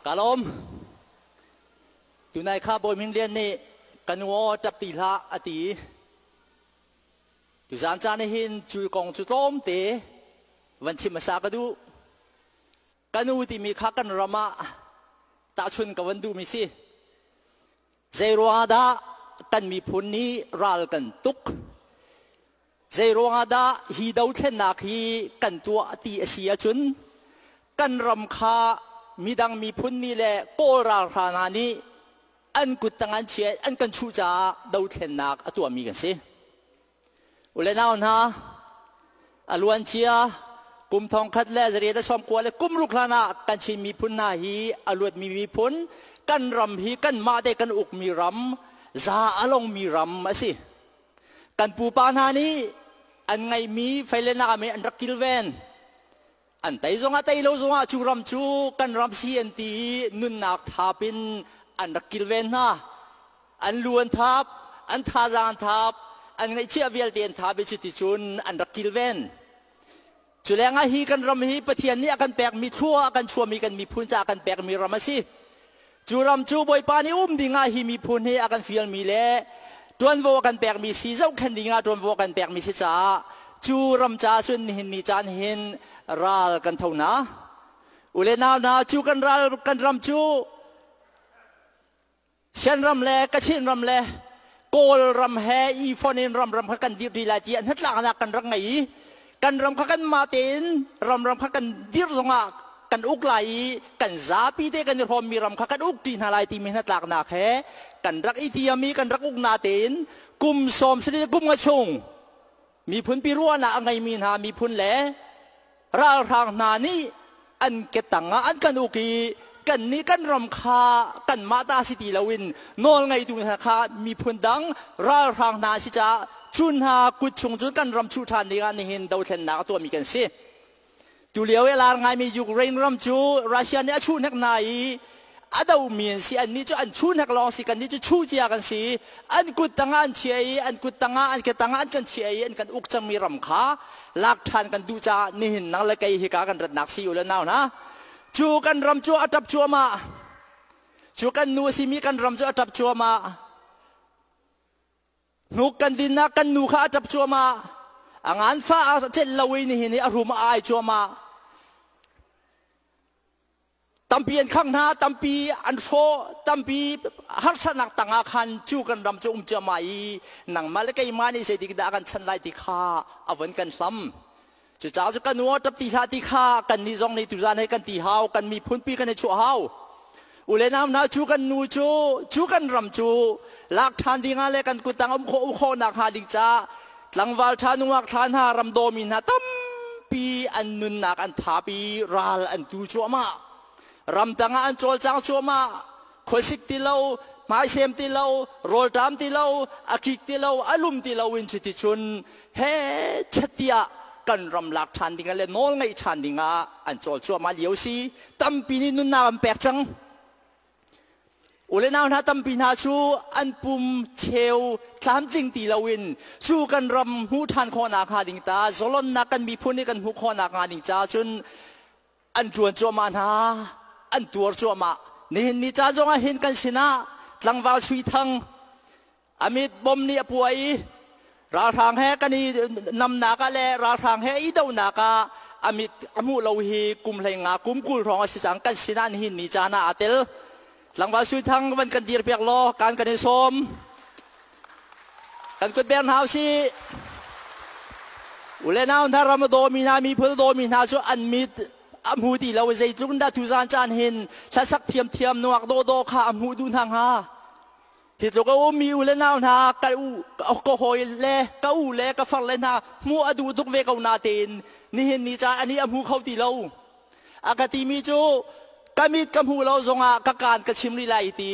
Ka lawm. Tunai kha Bawi Hming Lian nih ka nu aw ṭap ti hlah a ti. Tuzaan caan ah hin cu kong cu tlawmte van chim hmasa ka duh. Ka nu timi kha kan ram ah tahchun ka van duhmi si. Zeiruangah dah kan miphun nih ral kan tuk? Zeiruangah dah hi dothlennak hi kan tuah ti a si ahcun kan ram kha midang miphun nih le Kawl ralhrang hna nih an kut tang an chia an kan chuh caah dothlennak a tuahmi kan si. U le nau hna, a luancia kum thongkhat le zariat le sawmkua le kum ruk hlan ah kan Chin miphun hna hi a luatmi miphun kan ram hi kanmah te kan ukmi ram za a longmi ram a si. Kan pupa hna nih an ngeihmi feilenak ah an rak kilven. An tei zongah tei lo zongah cu ram cu kan ram si an ti i nunnak thap in an rak kilven hna. An lu an thap, an thazaang an thap, an ngeihchiah vialte an thap i cuticun an rak kilven. Cu lengah hi kan ram hi Pathian nih a kan pekmi thlua a kan chuahmi kan miphun caah a kan pekmi ram a si. Cu ram cu Bawipa nih um dingah hi miphun hi a kan fialmi le ṭuanvo a kan pekmi si zohkhenh dingah ṭuanvo a kan pekmi si caah cu ram caah cun nihin ni caan hin ral kan tho hna. U le nau hna cu kan ral kan ram cu Shan ram le Kachin ram le Kawl ram he i fonh in ram ram kha kan dirh rih lai ti an hnatlaknak kan rak ngei i kan ram kha kanmah tein ram ram kha kan dirh zongah kan uk lai i kan zapi te kan i hrawmmi ram kha kan uk ṭi hna lai timi hnatlaknak he kan rak i tiam i kan rak uk na tein kum sawm sarih kum nga chung miphun pi ruahnak a ngeimi hna miphun le ralhrang hna nih an ketang ah an kan uk i kannih kan ram kha kanmah ta si ti loin nawl ngeitu hna kha miphun dang ralhrang hna si caah cu hna kut chung cun kan ram chuh ṭhan dingah nihin dothlennak a tuahmi kan si. Tulio i a lar ngaimi Ukraine ram cu Russia nih a chuh hnek hna i a domi an si. Annih cu an chuh hnek lawng si. Kannih cu chuh cia kan si. An kut tangah an chia i an kut tangah an ke tangah an kan chia i an kan uk cangmi ram kha lak ṭhan kan duh caah nihin nang le kei hika kan ratnak si u le nau hna. Cu kan ram cu a ṭap cuahmah. Cu kan nu a simi kan ram cu a ṭap cuahmah. Hnuk kan dinnak kan nu kha a ṭap cuahmah. A nganfah a celh lo i nihin i a rum a ai cuahmah. Tampi an khangh hna, tampi an hrawh, tampi harsatnak tangah khan cu kan ram cu um cuahmah i nangmah le keimah nih zeitik dah kan chan lai ti kha a von kan hlam. Cucaah cu kan nu a ṭap ti hlah ti kha kannih zong nih tuzan he kan ti hau, kan miphunpi kan i chuah hau. U le nau hna cu kan nu cu cu kan ram cu lak ṭhan dingah le kan kuttang um khawh khawhnak hnga ding caah tlangval ṭha nungak thla hna ram dawmi hna tampi an nunnak an thap i ral an tu cuahmah. Ramdang ah an cawlcang cuahmah. Khuasik ti lo, hmaisem ti lo, rawlṭam ti lo, a kik ti lo, a lum ti lo in cuticun he chatiah kan ram lak ṭhan dingah le nawl ngeih ṭhan dingah an cawl cuahmah lio si. Tampi nih nunnak an pek cang. U le nau hna tampi hna cu an pum cheu tlamtling ti loin cu kan ram hmuh ṭhan khawhnak hnga ding ta zalonnak kan miphun nih kan hmuh khawhnak hnga ding ca cun an ṭuan cuahmah hna, an tuar cuahmah. Nihin ni caan zongah hin kan sinah tlangval Sui Thang amit bom nih a puai i ralhrang he kan i namnak ah le ralhrang he i donak ah amit a hmuh lo hi kum hlei nga kum 20 hrawng a si cang kan sinah nihin ni caan ah aa tel. Tlangval Sui Thang van kan dir piak law kan kan i sawm. Kan kut beng hna usih. U le nau hna ram a dawmi hna miphun a dawmi hna cu an mit a hmu ti lo zeitluk in dah tuzaan caan hin hlasak thiamthiam nuak dawhdawh kha a hmuh duh hna hnga. Hi tluk a ummi u le nau hna ka u ka hawi le ka u le ka far le hna hmuh a duh tuk ve ko natein nihin ni caan ani a hmu kho ti lo. A ka timi cu ka mit ka hmuh lo zongah ka kaan ka chim rih lai ti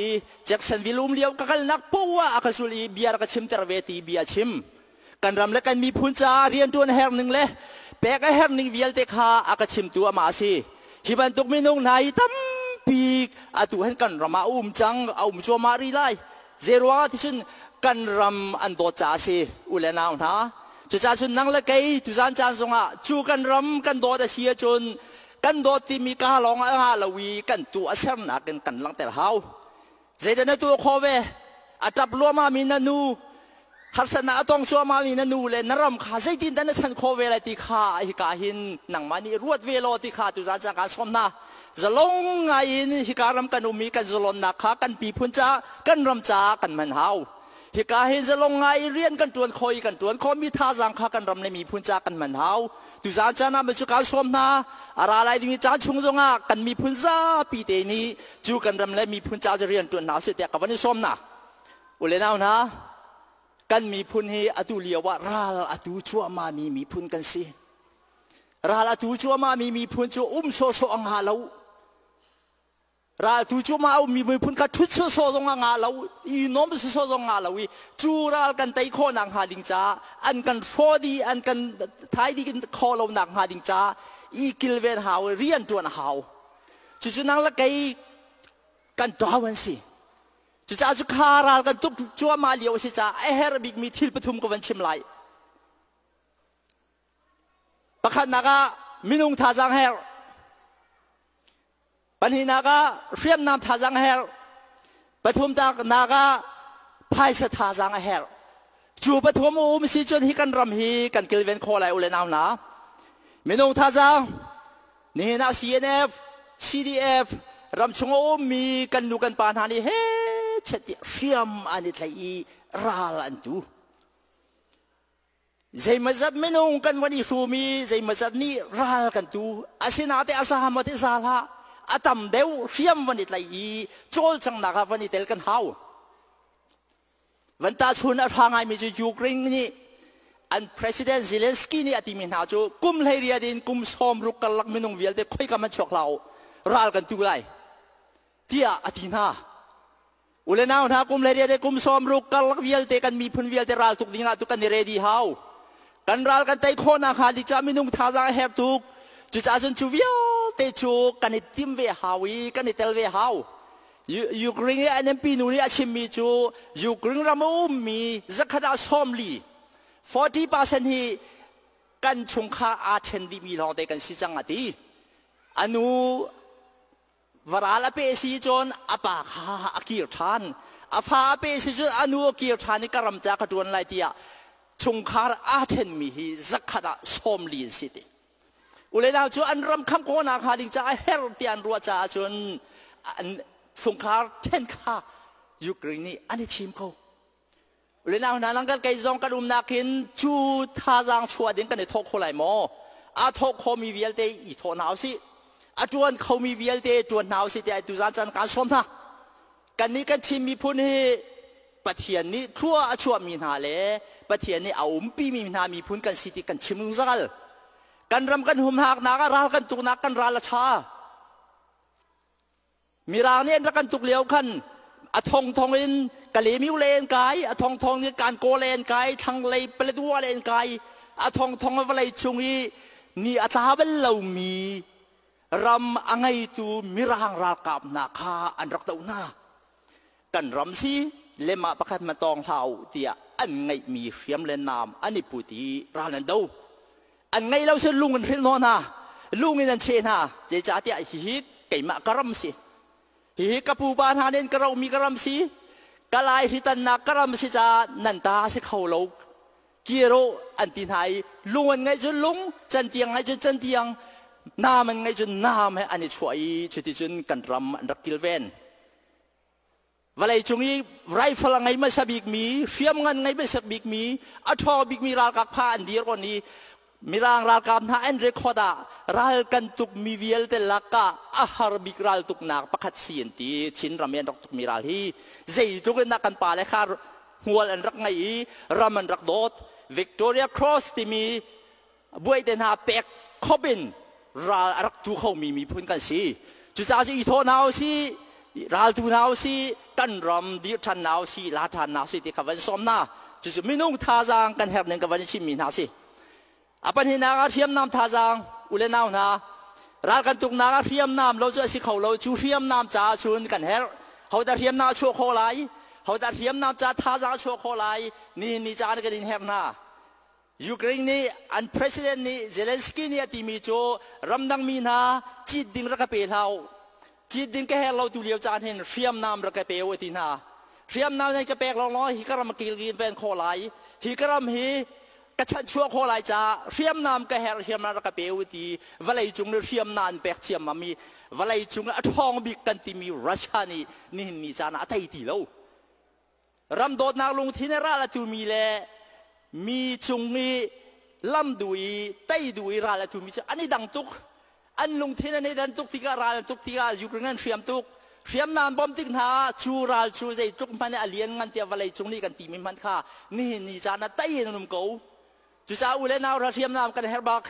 Jacksonville um lio ka kalnak poah a ka zul i bia ka chimter ve ti bia chim. Kan ram le kan miphun caah rianṭuan a herh ning le pek a herh ning vialte kha a ka chimtu amah a si. Hi bantuk minung hna hi tampi atu hin kan ram ah a um cang, a um cuahmah rih lai. Zeiruangah ticun kan ram an dawt caah a si, u le nau hna. Cucaah cun nang le kei tuzaan caan zongah cu kan ram kan dawt a si ahcun Kan dawt timi ka lawng ah nga lo i kan tu a sernak in kan langhter hau. Zeidah na tuah khawh ve? A ṭap luahmah mi na nu, harsatnak a tong cuahmah mi na nu le na ram kha zeitindah na chanh khawh ve lai ti kha hika hin nangmah nih ruat ve law ti kha tuzaan caan kaan sawm hna. Zalong ngai in hika ram kan um i kan zalonnak kha kan piphun caah, kan ram caah kan hman hau. Hika hin zalong ngai i rian kan ṭuan khawh i kan ṭuan khawhmi thazaang kha kan ram le miphun caah kan hman hau. Tuzaan caan ah cu kaan sawm hna. A ra lai dingmi caan chung zongah kan miphun zapi te nih cu kan ram le miphun caah rian ṭuan hna usih tiah ka van i sawm hna. U le nau hna, kan miphun hi atu lio ah ral atu cuahmahmi miphun kan si. Ral atu cuahmahmi miphun cu um sawhsawh a ngah lo. Raltu cu mah a ummi miphun kha ṭhut sawsawh zong a ngah lo i nuam sawsawh zong ngah lo i cu ral kan tei khawh nak hnga ding caah an kan hrawh dih, an kan thai dih khawh lo nak hnga ding caah i kilven hau i rian ṭuan a hau. Cucu nang le kei kan ṭau an si. Cucaah cu kha ral kan tuk cuahmah lio a si caah a herh bikmi thil pathum ka van chim lai. Pakhatnak ah minung thazaang herh. Pahnihnak ah hriamnam thazaang a herh. Pathumnak ah phaisa thazaang a herh. Cu pathum a um si cun hi kan ram hi kan kilven khawh lai u le nau hna. Minung thazaang nihin ah CNF, CDF ramchung a ummi kan nu kan pa hna nih he chet tiah hriam an i tlaih i ral an tu. Zeimawzat minung kan van i hrum i zeimawzat nih ral kan tu. Asinain a za maw ti za hlah, a tam deuh hriam van i tlaih i cawlcanghnak ah van i tel kan hau. Van tahchun a ṭha ngaimi cu Ukraine nih an President Zelensky nih a timi hna cu kum 18 in kum 60 karlak minung vialte khoika hmanh chuak hlah u, ral kan tu lai tiah a ti hna. U le nau hna, kum 18 le kum 60 karlak vialte kan miphun vialte raltuk ding ah tu kan i ready hau. Kan ral kan tei khawh nakhnga ding caah minung thazaang a herh tuk. Cucaah cun cu vialte cu kan i tim ve hau i kan i tel ve hau. Ukraine i NMP nu nih a chimmi cu Ukraine ram a ummi zakhat ah 40, 40% hi kan chungkhar aa ṭhen dihmi lawngte kan si cang a ti. A nu Varal a peh si cun a pa kha a kir ṭhan. A fa a peh si cun a nu a kir ṭhan i ka ram ca ka ṭuan lai tiah chungkhar aa ṭhenmi hi zakhat ah 40 an si ti. U le nau cu an ram khamh khawhnak hnga ding caah a herh tiah an ruah caah cun an chungkhar ṭhen kha Ukraine nih an i thim ko. U le nau hna, nang kan kei zong kan umnak hin cu thazaang chuah ding kan i thawh kho lai maw? Aa thawh khomi vialte i thawh hna usih. A ṭuan khomi vialte ṭuan hna usih tiah tuzaan caan kaan sawm hna. Kannih kan Chin miphun hi Pathian nih thlua a chuahmi hna le Pathian nih a umpimi hna miphun kan si ti kan chim zungzal. Kan ram kan humhaknak ah ral kan tuknak kan ral a ṭha. Mirang nih an rak kan tuk lio khan a thongthong in Kalemiu lei an kai, a thongthong in Kankaw lei an kai, thlanglei Paletwa lei an kai, a thongthong vawlei chung i ni a tla bal lomi ram a ngeitu Mirang ralkap hna kha an rak doh hna. Kan ram si lemah pakhat ma tawng hlah u tiah an ngeihmi hriam le naam an i put i ral an do. An ngeih lo cun lung in hrilh hnawh hna, lung in an cheh hna. Zeicahtiah hihi keimah ka ram si, hihi ka pupa hna nih an ka rohmi ka ram si, ka lai hritannak ka ram si caah nan ta a si kho lo, kir u an ti hna i lung an ngeih cun lung, cantiang ngeih cun cantiang, naam an ngeih cun naam he an i chuah i cuticun kan ram an rak kilven. Vawleicung i rifle a ngei hmasa bikmi, hriamngan ngei hmasa bikmi, a ṭhawng bikmi ralkap kha an dir on i Mirang ralkap hna an record ah ral kan tukmi vialte lakah a har bik ral tuknak pakhat si an ti. Chin ram i an rak tukmi ral hi zeitluk in dah kan pale kha hmual an rak ngei i ram an rak dawt. Victoria Cross timi buaite hna pek khop in ral a rak tu khomi miphun kan si. Cucaah cu i thawh hna usih, ral tu hna usih, kan ram dirh ṭhan hna usih, la ṭhan hna usih ti kha van sawm hna. Cucu minung thazaang kan herh ning ka van i chimmi hna si. A pahnihnak ah hriamnam thazaang, u le nau hna, ral kan tuknak ah hriamnam lo cu a si kho lo. Cu hriamnam caah cun kan herh. Hodah hriamnam a chuah khawh lai? Hodah hriamnam ca thazaang a chuah khawh lai? Nihin ni caan kan in herh hna. Ukraine nih an president nih Zelensky nih a timi cu ramdang mi hna cit ding rak ka pe hlah u. Cit ding ka her lo tu lio caan hin hriamnam rak ka pe u a ti hna. Hriamnam nan ka pek lawnglawng hi ka ram kilvin ven khawh lai. Hi ka ram hi ka chanhchuah khawh lai caah hriamnam ka herh, hriamnam rak ka pe u ti vawlei cung nih hriamnam an pek ciammam i vawlei cung a ṭhawng bik kan timi Russia nih nihin ni caan ah a tei ti lo. Ram dawtnak lungthin i ral a tumi le mi cung i lam duh i tei duh i ral a tumi cu an i dang tuk. An lungthin an i dan tuk tikah, ral an tuk tikah Ukraine an hriam tuk. Hriamnam bom tik hna ah cu ral cu zeitluk hmanh a lian ngan tiah vawlei cung nih kan timi hmanh kha nihin ni caan ah tei in an um ko. Cucaah u le nau hriamnam kan herh bak.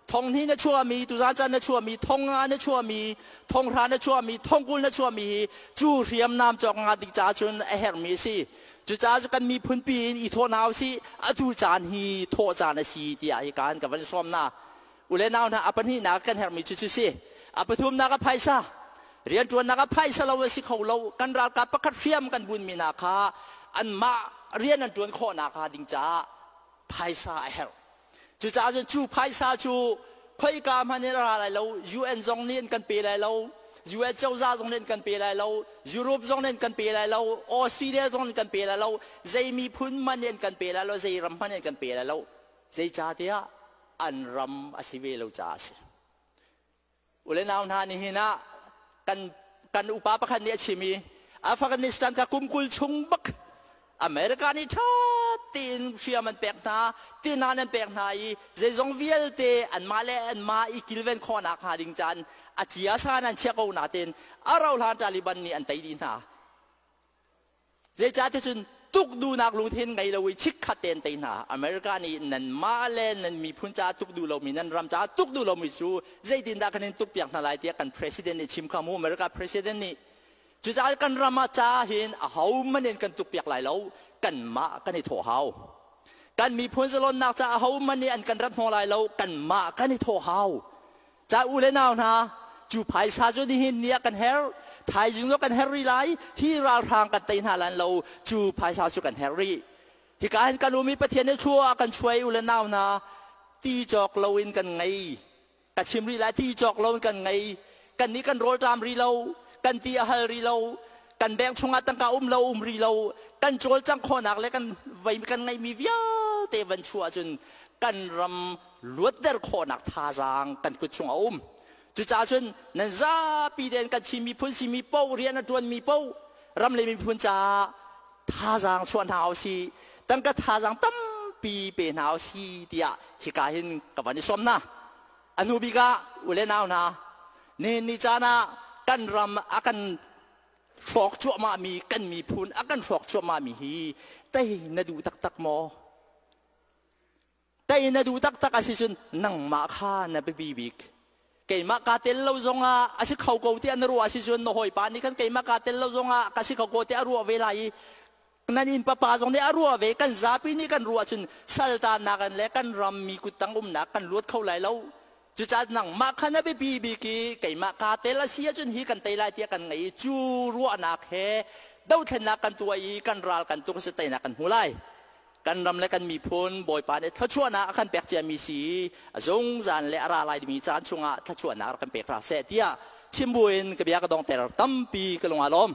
Thong hnih na chuahmi, tuzan caan na chuahmi, thong nga na chuahmi, thong hra na chuahmi, thong 20 na chuahmi hi cu hriamnam cawk nga dik caah cun a herhmi a si. Cucaah cu kan miphun pi in i thawh hna usih, atu caan hi thawh caan a si tiah hi kaan ka van sawm hna. U le nau hna, a pahnihnak kan herhmi cu cu si. A pathumnak a phaisa. Rianṭuannak a phaisa lo a si kho lo. Kan ralkap pakhat hriam kan bunmi hna kha anmah rian an ṭuan khawhnak hnga ding caah phaisa a herh. Cucaah cun cu phaisa cu khoika hmanh in a ra lai lo. UN zong nih an kan pe lai lo. UN cozah zong nih an kan pe lai lo. Europe zong nih an kan pe lai lo. Australia zong nih an kan pe lai lo. Zei miphun hmanh nih an kan pe lai lo. Zei ram hmanh nih an kan pe lai lo. Zeicahtiah an ram a si ve lo caah a si. U le nau hna, nihin ah kan upa pakhat nih a chim i Afghanistan kha kum 20 chung bak America nih ṭha tein hriam an pek hna, tinan an pek hna i zeizong vialte anmah le anmah i kilven khawhnak hnga ding caan a cia san an chiah ko nain a rauhhlan Taliban nih an tei dih hna. Zeicahtiah cun tuk duhnak lungthin ngei lo i chikkhat tein tei hna. America nih nanmah le nan miphun caah tuk duh lomi, nan ram caah tuk duh lomi cu zeitindah kan in tukpiak hna lai tiah kan president nih chim kha mu, America president nih. Cucaah kan ram ah ca hin ahohmanh in kan tukpiak lai lo, kanmah kan i thawh hau. Kan miphun zalonnak caah ahohmanh nih an kan rat hnawh lai lo, kanmah kan i thawh hau. Ca u le nau hna, cu phaisa cu nihin ni ah kan herh, thaizing zong kan herh rih lai, hi ralhrang kan tei hna lan lo, cu phaisa cu kan herh rih. Hika hin kan um i Pathian nih thlua a kan chuai u le nau hna, ti cawk loin kan ngei. Ka chim rih lai, ti cawk loin kan ngei. Kan nih kan rawlṭam rih lo, kan ti a hal rih lo, kan bank chungah tangka um lo um rih lo, kan cawlcangh khawhnak le kan vei kan ngeihmi vialte van chuah cun kan ram luatter khawhnak thazaang kan kut chung a um. Cucaah cun nan zapi tein kan Chin miphun simi paoh, rian a ṭuanmi paoh ram le miphun caah thazaang chuah hna usih, tangka thazaang tampi pe hna usih tiah hika hin ka van i sawm hna. A hnu bik ah u le nau hna, nihin ni caan ah kan ram a kan hrawk cuahmahmi, kan miphun a kan hrawk cuahmahmi hi tei na duh taktak maw? Tei na duh taktak a si cun nangmah kha na biapi bik. Keimah kaa tel lo zongah a si kho ko tiah na ruah a si cun na hawipa nih khan keimah kaa tel lo zongah ka si kho ko tiah a ruah ve lai i nan inn papa zong nih a ruah ve, kan zapi nih kan ruah cun saltannak in le kan ram mi kuttang umnak kan luat kho lai lo. Cucaah nangmah kha na biapi bik i keimah kaa tel a si ahcun hi kan tei lai tiah kan ngei i cu ruahnak he dothlennak kan tuah i kan ral kan tuk si teinak kan hmu lai. Kan ram le kan miphun Bawipa nih thluachuahnak a kan pek ciami si i a zungzal le a ra lai dingmi caan chungah thluachuahnak rak kan pek hna seh tiah chim buin ka bia ka dongter. Tampi ka lung aa lawm.